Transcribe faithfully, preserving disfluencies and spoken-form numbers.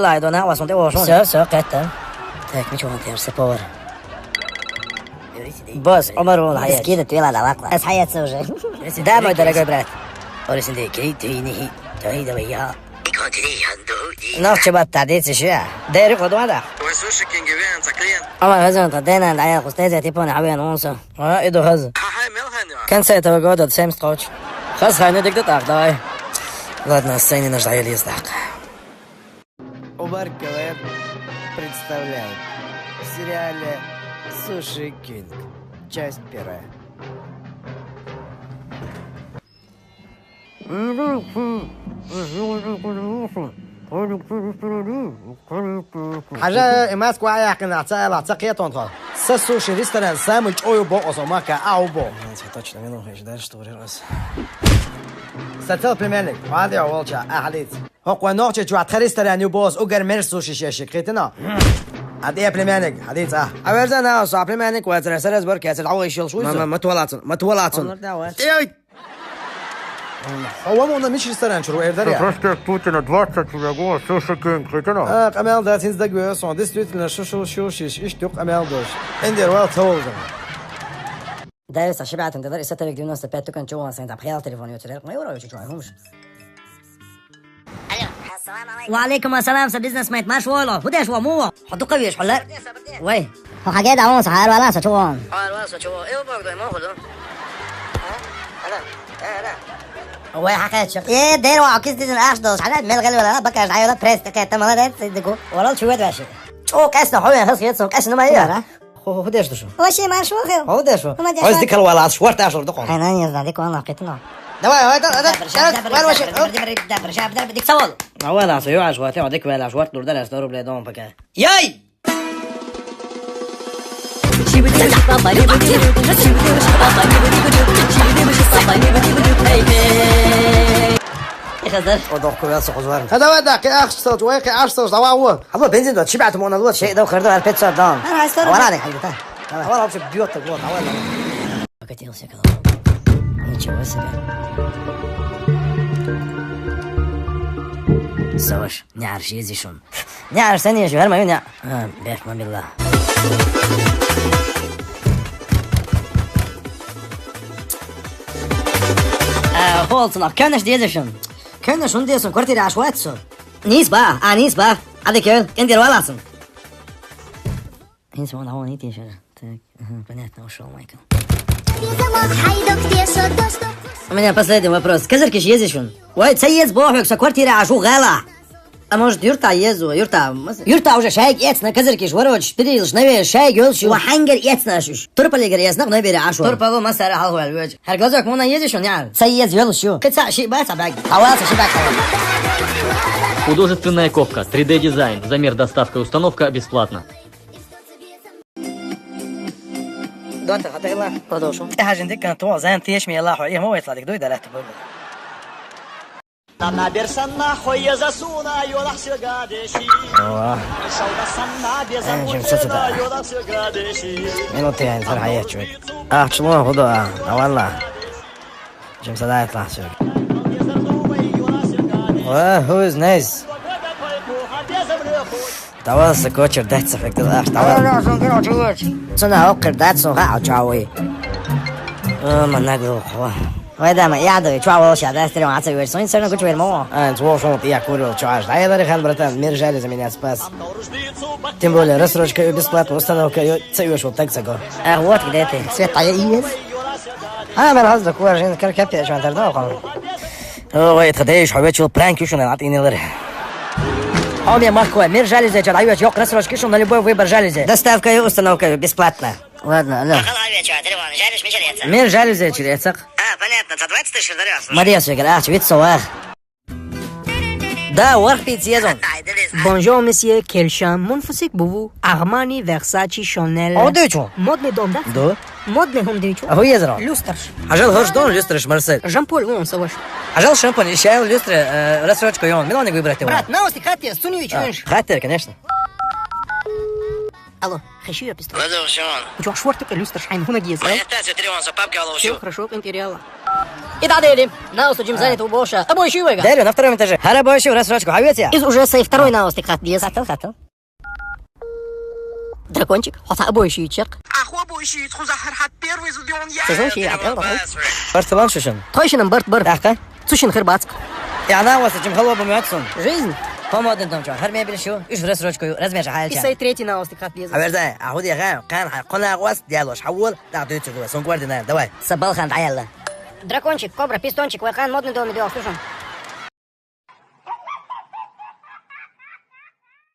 لا، هاي دونا، واسون تي واشون. Всё, всё, кхетта. Так, ничего, он тем все повар. Босс, Ӏумар вон хьаэц. Скидывать вела да вакла. Ас хьаэц уже. Да, мой дорогой брат. Орисинде кей тейни хи. Тей да вая. Нах чебат тадец ещё. Дери ходуада. Ой, слушай, Кингивен, ца клиент. Ама газон та дена да я хустезе типа на хавен онсо. А, иду хаз. Ага, мел ханю. Конца этого года семьдесят хоч. Хаз ханю дик да так, давай. Ладно, сцене наш даёл есть так. Убар КВН представляет в сериале «Суши Кинг», часть первая. Хьажа, имас квая кына ца ала ца кхетон тхо. Са суши ресторан самый чой бо осо мака а убо. Точно, минут, дальше что раз. Сател племянник, вади волча, ахлиц. Хокъой нохчи чуа тха ресторан ю бос, угар мер суши шешик, хитино. Ади племянник, ади ца. Аверза на со племянник ва цра сара сбор кяцер, ава ишел шуй. Мама, матвалацун, матвалацун. Ой! Хава мона мич ресторан чуру эрдар я. Просто Путина двадцать врагов, суши кинг, хитино. А, камел да синз да гве сон, действительно, шушул шушиш, иш тук камел дош. Эндер вал таулзан. Дайса шибатун дилар, иса тавик девяносто пять тукан чуган сэн, там хял телефон ю церер, май ура ю чуган, хумш. Алло. Ассаламу алейкум. Ва алейкум ассалам, са бизнес мейт, маш воло. Худеш во муво. Худука веш, хулар. Вай. Хо хаге да он са хар вала са чуган. Хар вала са чуган. Эу баг дой мо худо. Вай хакача. Э, дер ва акис дизин аш дос. Хана мел гел вала, бакаш айла пресс, какая-то молодец, сидику. Вала чуган ваши. Чо кэс на хо я, хас я, сон кэс на май я. Хо, хо, худеш душу. Вообще маршал хел. Худеш. Ой, дикал вала, шварт аш докон. Ай, на, не знаю, дикал на китно. Давай, давай, давай, давай, давай, давай, давай, давай, давай, давай, давай, дик савол. Давай, на, сё, аш варт, дик вала, шварт, дур, дара, сто рублей дом пока. Яй! Хазар. О, док, куда сохузвар. Хада вада, ки ахш сот, вай, ки ахш сот, давай, во. Або бензин да, чибат мона лот. Шей да, херда, пятьсот дам. Ага, сто рублей. Вала, не, хайда. Давай, вообще бьёт так, вот, давай, давай. Покатился головой. Ничего себе. Саш, не арши зишун. Не арши не жуэр мою, не. А, беш мобила. А, холцунах, кэнэш дезишун. Кэнэш ун дезишун, квартира ашватсу. Нис ба, а нис ба. Адекел, кендер валасун. Инс вон, а вон ит ещё. Так, ага, понятно, ушёл Майкл. У меня последний вопрос. Казаркиш езишун? Вай, ца ез бохвек, са квартира ашу гала. А может, юрта езу, юрта, мас-, юрта уже шайг эцна, казаркиш, ворочь, перилш, наве, шайг ёлшу. Ва хангер эцна ашуш. Турпалигер эцна, но бере ашу. Турпалу масара халхуэл вёч. Хар газак мона езишун, яр? Ца ез ёлшу. Кыца ши ба, ца баг. Хавал, ца ши баг, хавал. Художественная ковка, три дэ дизайн, замер, доставка и установка бесплатно. Дота хатайла. Продолжим. Тахажин дикан то, зан теш ми Аллаху, и мовит ладик, дуй далат бу. Наберсанна хойяза суна йолах сюгадеши. О. Шаудасанна безам Э, жим сутуда. Йолах сюгадеши. Минуты я интер хаячу. Ах, чулон худо, а, давала. Жим садает лах сюг. О, who is nice? Давала са кочер дать са фектас, ах, давала. Цуна оккер дать са ха чави. О, манагу хва. Вай дама, я да, чави ша да стрим аца вер. Сон сэрна куч вер мо. А, цво шон я курил чаш. Да я дари хан, братан, мир жаль за меня спас. Тем более, рассрочка и бесплатная установка, и цею шел так заго. А вот где ты. Свет, а я и есть. А, мен хазда куажин, кар капец, чуан тардо ком. О, вай, тхадеш, хаве чул план кюшуна, ат инелер. О, мен махкуа, мир жаль за чад, айвач, ёк, рассрочка шум на любой выбор жалюзи. Доставка и установка бесплатно. Ладно, алло. Мир жаль за чад, эцак. А, понятно, за двадцать тысяч дарёс. Мариас, я говорю, ах, вид сова. Да, варх пиццезон. Bonjour, monsieur, quel champ? Мон фусик буву. Армани, Версачи, Шанель. О, дучу. Модный дом, да? Да. Модный дом, дучу. А хуй езро? Люстрш. Ажал горш дом, люстрш, Марсель. Жан-Поль, вон, саваш. Ажал шампунь, ищал люстра, э, рассрочку, и он. Мелани выбрать его. Брат, новости хатте, суни чуешь. Хаттер, конечно. Алло, хеши я писту. Ладно, всё. Чё, швартук люстрш, айн хуна гиез, а? Понятно, всё, три вон, папка, алло, всё. Всё хорошо, интериала. И да, дели. На усту Джим занят у Боша. А Бой Шивега. Дели, на втором этаже. Хара Бой Шив, рассрочку. А ведь я. Из уже сей второй на усту хат гиез. Хатал, хатал. Дракончик, хота а Бой Шивчик. А хо Бой Шив, хуза хар хат первый зудион я. Сезон ши, а первый. Барселон шушен. Тойшиным барт барт. Дахка. Цушин хыр бацк. Я на вас, Джим, холобу мётсон. Жизнь. Помодный дом, чё, хар мебель шу, уж в рассрочку, размер же хай. И сей третий на усту хат гиез. А верзай, а худи ха, кан ха, кона вас, диалош, хавол, да, дойцу, сон гварди, наверное, давай. Сабалхан, даялла. Дракончик, кобра, пистончик, вайхан, модный дом, идёт, слушай.